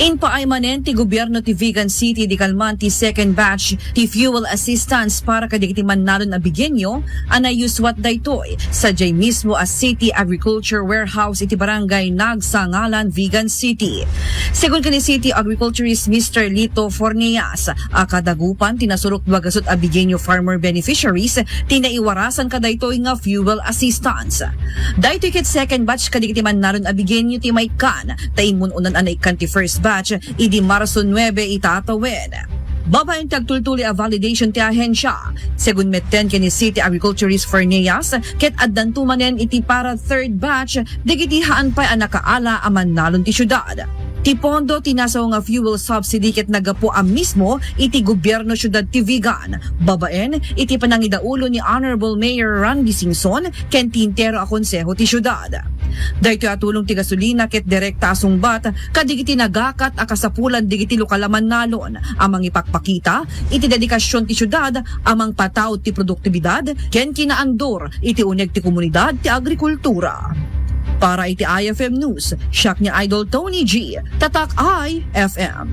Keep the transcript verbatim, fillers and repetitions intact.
Impaay manen ti gobierno ti Vigan City idi kalman ti second batch ti fuel assistance para kadagiti mannalon a Bigueño a naayuswat daytoy, sadiay mismo a City Agriculture Warehouse iti Barangay Nagsangalan, Vigan City. Segun ken ni City Agriculturist Mister Lito Forneas, a kadagupan ti nasurok dua gasut a Bigueño farmer beneficiaries ti naiwarasan kadaytoy nga fuel assistance. Daytoy ket second batch kadagiti mannalon a Bigueño ti maikkan, ta immun-unan a naikkan ti first batch idi Marso nuebe ita a tawen. Babaen ti agtultuloy a validation ti ahensya, segun metten ken ni City Agriculturist Forneas, ket addanto manen iti para third batch dagiti haan pay a nakaala a mannalon ti siudad. Ti pondo ti nasao nga fuel subsidy ket naggapu a mismo iti gobierno siudad ti Vigan, babaen iti panangidaulo ni Honorable Mayor Randy Singson ken ti entero a konseho ti siudad. Daytoy a tulong ti gasolina ket direkta a sungbat kadagiti nagakat a kasapulan dagiti lokal a mannalon a mangipakpakita iti dedikasion ti siudad a mangpataud ti produktibidad ken kinaandur iti uneg ti komunidad ti agrikultura. Para iti I F M News, siak ni Idol Tony G, Tatak I F M.